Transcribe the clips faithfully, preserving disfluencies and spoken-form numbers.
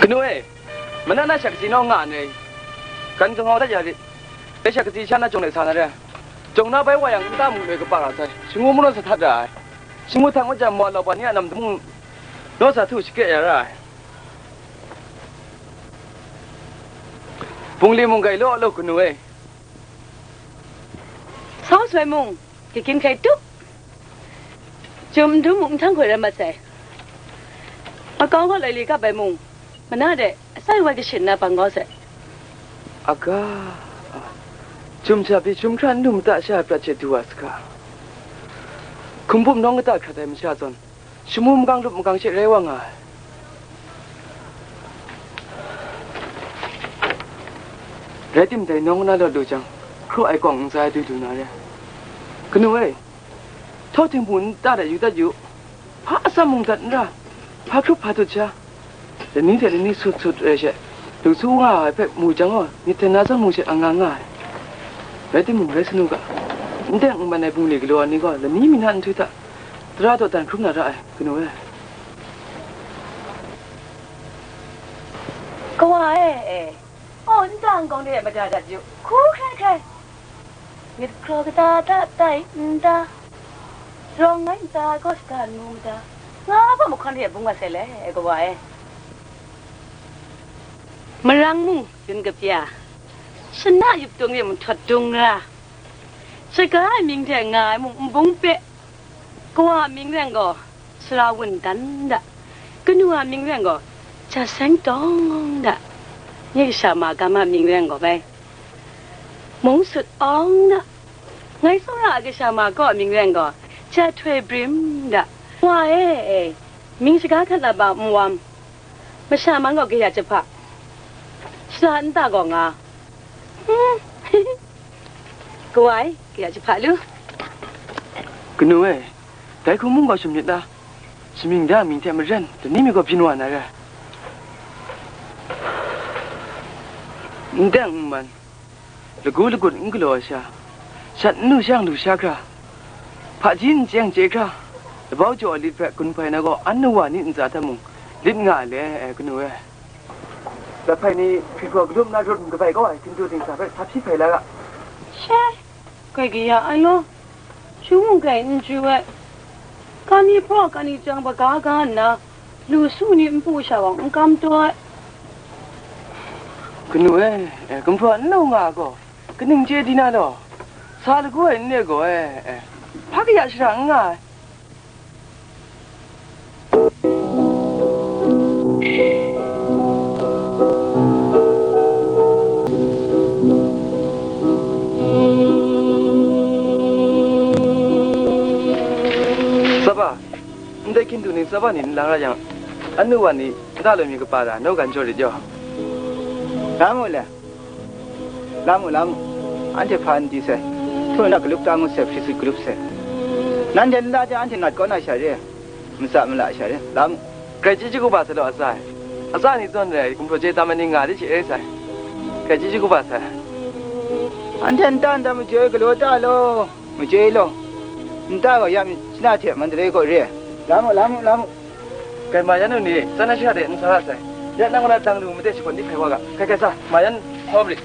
Kanu e, mana na sha katsi naw nga ai, gan kangau dat ya rit. Dai sha katsi sha na jawng let sa na re. Jawng na bai wa yang, nta mung loi kapa ra sai, shangu mung naw sa htat ra ai. Shangu hta ngut jang, mawa laupa ni a nam mung naw sa htu shakre ya ra ai. Bungli mung gai law law, kanu e. Sau sai mung, Kagyim hkrai tup. Chyum n dum mung, nhtang hkoi rai mat sai. Makau gaw lai li kap ai mung, mana de asai wai kashin na bang kau sai. Aga, a, chyum sha pyi, chyum hkra n lu mata sha prat she du wa saga. Hkumbum nawng kata hkrat ai masha zawn, shamu makang lup makang she rai wa nga ai. Rai timung, dai nawng na lawt lu jang, hkraw ai kawng ntsa ai du du na re. Kanu e, htawt htingbu nta de yu dat yu, hpa atsam mung dat n ra, hpa hkrup hpa tut sha, lani hte lani sut sut rai she, lu su nga ai hpe mu jang gaw, myit hten na zawn mung she ang nga nga ai. Rai timung, rai sa nu ga, n deng n man ai bungli galaw ai ni gaw, lani mi na nhtu hta, tara dawdan hkrum na ra ai, kanu e. Kawa e, e, aw, nta nkau de mada dat yu, hku hkrai hkrai, myit hkraw kata ta tai nta, rawng ai nta gaw shada n mu mada, nga hpa mahkawn re bung wa sai le, e, kawa e. Marang mung yun kapya, shana yup tung re mung htawt dung ra, shaga ai mying hte nga ai mung nbung pe, kawa a mying rai gaw, sara wun dan da, kanu a mying rai gaw, ja seng tawng da, nye kasha ma gam a mying rai gaw bai, mung sut awng da, ngai tsawra a kasha ma kaw a mying rai gaw, ja htoi brim da. Wa e, e, mying shaga hkrat lap a nwam, masha man gaw kaya jahpa, shara nta gaw nga. Hmm. Kawa e, kaya jahpa lu. Kanu e, dai hkung mung gaw shum myit la? Shamying da mying hte maren, dai ni mi gaw byin wa na re. N deng n man, lagu lagut n galaw ai sha, shat n lu sha, lu sha hkra, hpaji n chye n chye hkra, labau jaw ai lit hpe gun hpai na gaw, an nu wa ni ntsa hta mung lit nga ai le, e, kanu e. Lahpai ni hpri hpraw galum na rut n kabai kau ai hkindu dingsa hpe sa hpyi hpai la ga. She, kai kaya ai law, shu mung kai n chyu ai. Kani hpraw kani chyang baga ga nna, lu su ni npu sha wang n kam taw ai. Kanu e, e, gumhpraw n nau nga gaw, kaning chye di na law? Sa lagu ai n re gaw e, e, hpa kaya shara n nga ai. Tsaba, ndai hkindu ni tsaba ni n lang ra yang, anu wa ni nta loi mi kapa da, naw gan jaw rit yaw. La mu le, la mu, la mu, anhte hpa n di sai, htung na galup ta ngut sai, hpri sut galup sai. Nanhte nta hte anhte nat kaw na sha re, matsa mala sha re, la mu. Grai chyeju kaba sai law, atsa e. Atsa ni zawn rai, gumhpraw chye tam ai ni nga di hte rai sai. Grai chyeju kaba sai. Anhte nta nta majoi galaw ta law, majoi law. Nta gaw ya myit shana hte Mandalay kaw re ai. La mu, la mu, la mu. Grai ma yan u ni, tsan na shara de n sa ra sai. Ya nang wa na dang lu made shakawn ni hpai wa ga. Grai grai sa, ma yan hkawm rit.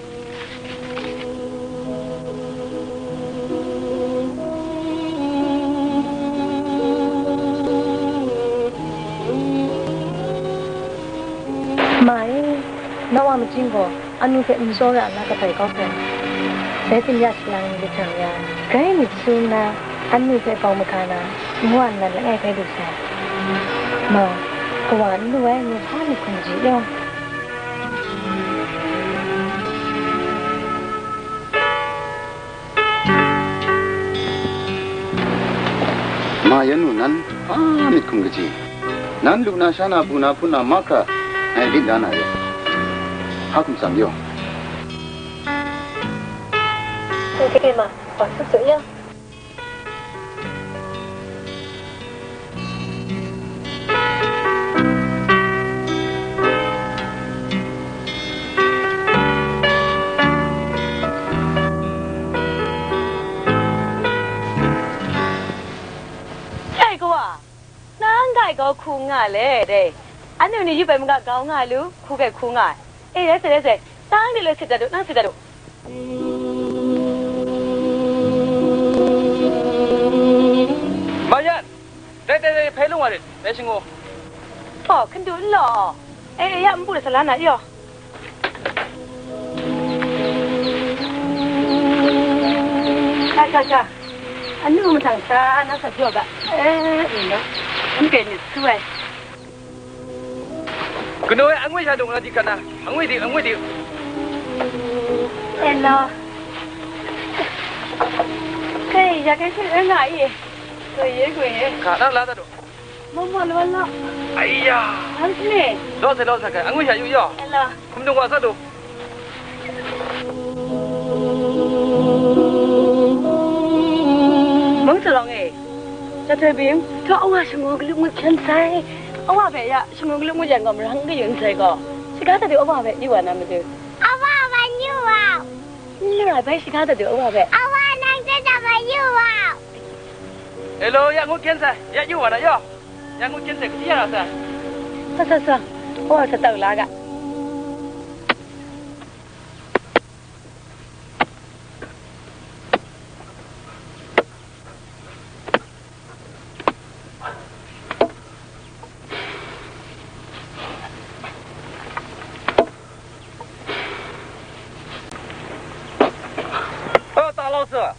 Ma e, na wa majing gaw, anu hpe n tsawra na kabai kau hpe, dai tsun ya salang ni jahprang ya, grai myit su nna, anu hpe bau maga na, ngu wa nnan langai bai lu sai. Ma, kawa n lu ai, ngu hpa myit hkum kaji yaw. Ma yan u nan, hpa myit hkum kaji. Nan lu na sha na, bu na hpun na mahkra, ngai byin da na re. Hpa hkum tsang yaw. N hte ma, wa su su yaw. Dai kawa, nang kai kau hku nga le dai. Anu ni yup ai maga grau nga ai lu, hku gai hku nga ai. E, rai sai, rai sai. Tang de le sit dat du, nang sit dat du. Mayan, dai, dai, dai, hpai lung wa rit, dai shangu. Oh, hkan du n law. E, e, ya, npu de sa la na, yaw. Sha, sha, sha. Anu mahtang sha, na sa jaw ga. E, e, no. N gai myit su ai. Kanu e, angwi sha dung na di kana? Angwi di, angwi di. Hello. Hey, ya kai shi nga ye. Ko ye, ko ye. Ka na la ta do. Mama lo lo. Aiya. Ang sini. Lo se, lo se kai. Angwi sha yu yo. Hello. Kum dung wa sa do. Mung Salawng e, Jahtawi Bim, htawk awa shangu galup ngut hkyen sai. Awa hpe ya shangu galup ngut yang gaw marang kayun sai gaw, shaga dat du awa hpe yu wa na matu? Awa, awa, yu wa. N rai bai shaga dat du awa hpe. Awa, nang hte dat bai yu wa. Hello, ya ngut hkyen sai, ya yu wa na yaw. Ya ngut hkyen sai, kasi ya ra sai. Sa, sa, sa. Awa sa tau la ga. O, ta lau sa.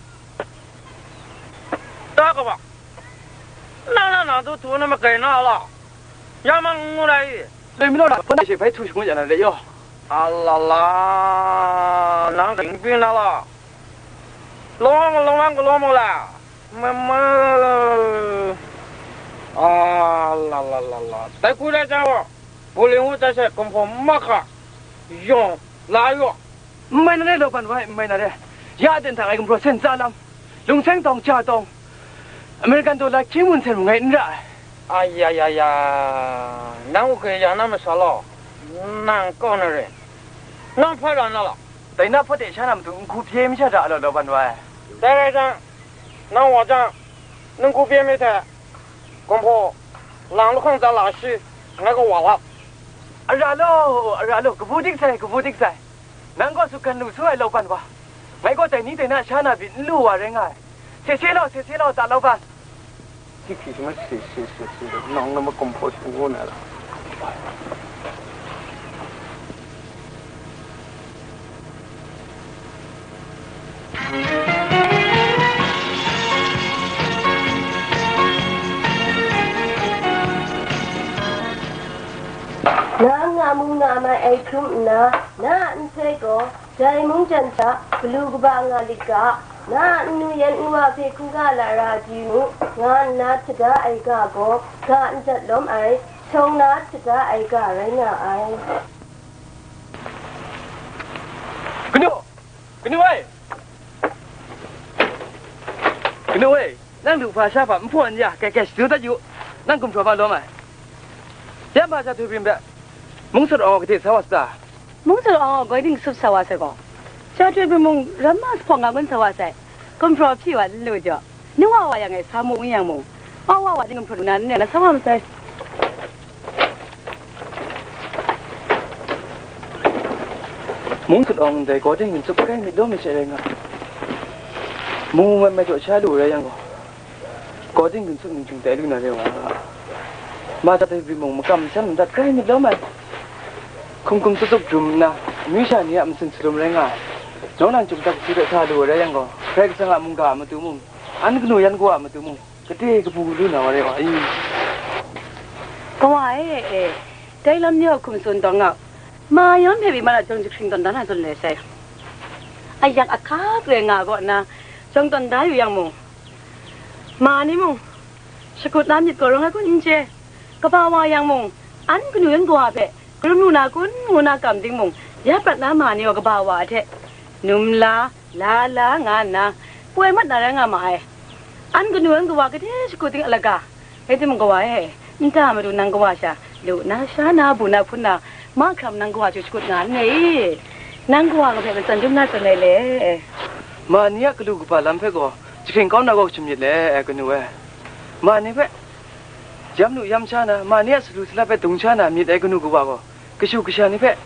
Ta kaba. Nang na nang tu tu na makai na la. Ya mang ngu rai. Loi mi law na, hpun na she bai htu shangun ya na le yaw. A la la, nang ding pyi na la. Long, long, long, long, long la. Ma, ma. A la la la la. Dai ku dai jang wa. Bowling wu dai she kumhpaw ma hka. Yawng, la yaw. N mai na re, Laban wai, n mai na re. Ya aten hta ngai gumhpraw sen tsa lam, lungseng tawng, ja tawng, American dollar hkying mun sen mung ngai n ra ai. Ayayaya, nang u hkre ya na masa law, nang kau na re, nang hpa ra na law? Dai na hpawt de sha na matu nhku hpye mi sha da law, Laban wai. Dai rai jang, nang wa jang, nang hku hpye mi hte, gumhpraw, lang lahkawng tsa la shi, ngai kaw wa lap. Ara law, ara law, kabu dik sai, kabu dik sai. Nang gaw sutgan lu su ai Laban wa, ngai gaw dai ni dai na sha na byin n lu wa rai nga ai. Se se law, se se law, ta Laban. Hti hkri shamai se se se se, nang na magumhpraw shangun ai la. Na nga mu nga mai ai hkrum nna, na a nhtoi gaw, dai mungjan hta galu kaba nga lit ga, na a nnu yan nwa hpe hkungga lara di mu, nga nna htada ai ga gaw, ga n dat lawm ai, shawng na htada ai ga rai nga ai. Kanu! Kanu e! Kanu e! Nang du hpa sha hpa n hpaw n ya, kai kai shadu dat yu. Nang gumhpraw hpa lawm ai. Ya ma Jahtawi Bim hpe Mung Sut Awng gaw gade sa wa sata? Mung Sut Awng gaw goi ting sup sa wa sai gaw, Jahtawi Bim mung ram ma sa hpawng nga gun sa wa sai. Gumhpraw hpyi wa n lu jaw. Ni wa wa yang e, sa mu n yang mung, wa wa wa ni gumhpraw lu na n rai, na sa wa masai. Mung Sut Awng ndai gaw ting ginsup kai myit lawm ai she rai nga. Mu mai mai jaw sha lu rai yang gaw, gaw ting ginsup ningchung tai lu na re wa. Ma Jahtawi Bim mung makam masan madat kai myit lawm ai. Hkum hkum tsup tsup dum nna, amyu sha ni a matsun salum rai nga ai. Nawng nang chyum tak su hte sa lu ai rai yang gaw, Karai Kasang a mungga a matu mung, an kanu yan kawa a matu mung, gade kabu lu na wa re wa i? Kawa e, e, dai lam ni gaw hkum tsun tawn nga u. Ma yawm hpe pyi ma na jawng jahkring tawn da na zawn le sai. Ayak ahkak re nga kaw nna, jawng tawn da yu yang mung, ma ni mung, shakut na myit gaw rawng ai kun n chye. Kaba wa yang mung, an kanu yan kawa hpe karum lu na kun ngu na kam timung, ya prat na ma ni gaw kaba wa hte num la, la la nga nna, poi mat na rai nga ma ai. An kanu yan kawa gade shakut ting a laga, rai timung kawa e, nta madu nang kawa sha, lu na, sha na, bu na, hpun na, mahkram nang kawa chyu shakut nga n re i? Nang kawa kahpe matsan dum na zawn ai le. Ma ni a galu kaba lam hpe gaw, jahkring kau na gaw hkrum myit le, kanu e. Ma ni hpe yam lu yam sha na, ma ni a salu salap hpe dung sha na myit ai kanu kawa gaw, kashu kasha ni hpe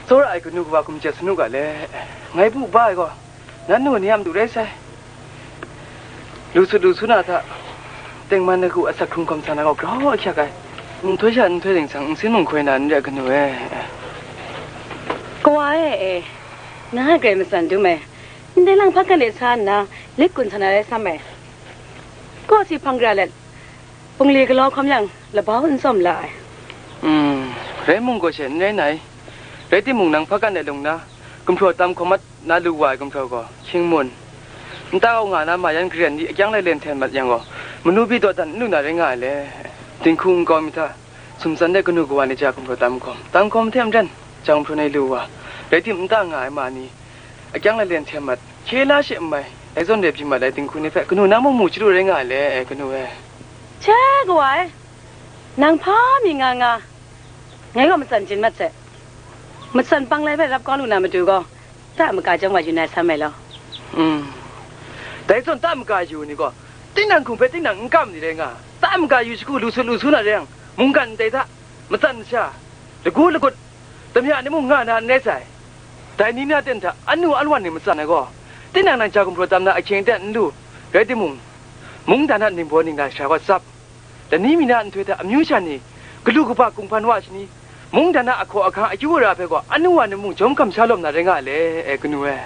tsawra ai kanu kawa hkum chye sa nu ga le. Ngai bu ba ai gaw, nan nu ni a matu rai sai. Lu sut lu su na hta, tengman ai hku asak hkrung hkawm sa na gaw grau ahkyak ai. Nhtoi sha nhtoi ding sang nsin mung hkoi na n re ai kanu e. Kawa e, e, na a grai matsan dum ai. Ndai lang hpakan de sa nna, lit kun sa na rai sam ai. Kaw si hpang gara let, Pungli galaw hkawm yang, labau n tsawm la ai. Hmm, rai mung gaw she n rai nai. Rai timung, nang hpakan e lung na, gumhpraw tam hkawm mat na lu wa ai gumhpraw gaw, hkying mun, nta kau nga na ma yan garen di akyang lalen hten mat yang gaw, manu bi dawdan n lu na rai nga ai le. Dinghku nkau mi hta, sumtsan de kanu kawa ni ja gumhpraw tam hkawm, tam hkawm hte maren, jang hpru ai lu wa, rai tim nta nga ai ma ni, akyang lalen hten mat, hkye la she n mai, dai zawn de byin mat ai dinghku ni hpe, kanu nang mung mu chyalu rai nga ai le, e, kanu e. Che, kawa e, nang hpa mi nga nga, ngai gaw matsan chyin mat se. Matsan pang lai hpe rap kau lu na matu gaw, ta maka chyawm wa yu na sam ai law. Mm. Dai zawn ta maka yu ni gaw, tinang hkum hpe tinang n kam ni rai nga, ta maka yu shagu lu sut lu su na rai yang, mungkan ndai hta, matsan masha, lagu lagut, damya ni mung nga na n rai sai. Dai ni na ten hta anu anwan ni matsan ai gaw, tinang nang ja gumhpraw tam na ahkying aten n lu, rai timung, mungdan a ningbaw ningla sha gaw tsap, lani mi na nhtoi hta amyu sha ni, galu kaba kunghpan wa shani, mungdan a ahkaw ahkang akyu ara hpe gaw anu wa ni mung jawm kamsha lawm na rai nga le, e, kanu e.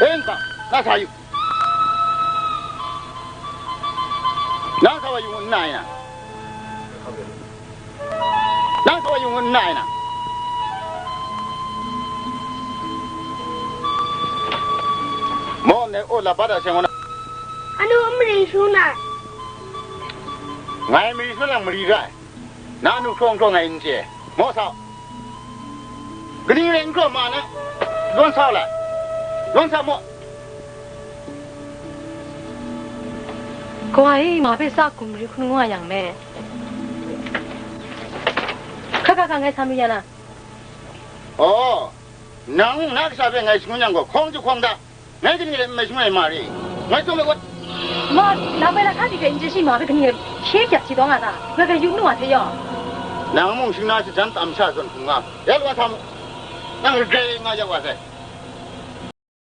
E, n ta, na sa yu. Na sa wa yu ngu n na ai na? Na sa wa yu ngu n na ai na? Maw, ndai o lap ba da seng wa na? Anu, n mari shu na. Ngai mari shu lang mari ra ai. Na nu hkrawng hkrawng ai n chye. Maw sa. Kaning rai n hkraw ma na? Lawn sa u la. Lawn sa maw? Kawa e, ma hpe sa hkum mari hkun nga yang me. Hka hka hka ngai sa mi ya na? Aw, nang na kasha hpe ngai shangun yang gaw, hkawng jahkawng da. Ngai kaning rai n mai shangai ma re? Ngai tsawm ai wat. Ma, na bai lahka ni hpe n chye shi ma hpe kaning rai hkye byat shi taw nga ta? Ngai hpe yu nu wa hte yaw. Nang mung shing na shajan tam sha zawn hkrum nga, ya lu wa sa mu. Nang grai nga ya wa sai.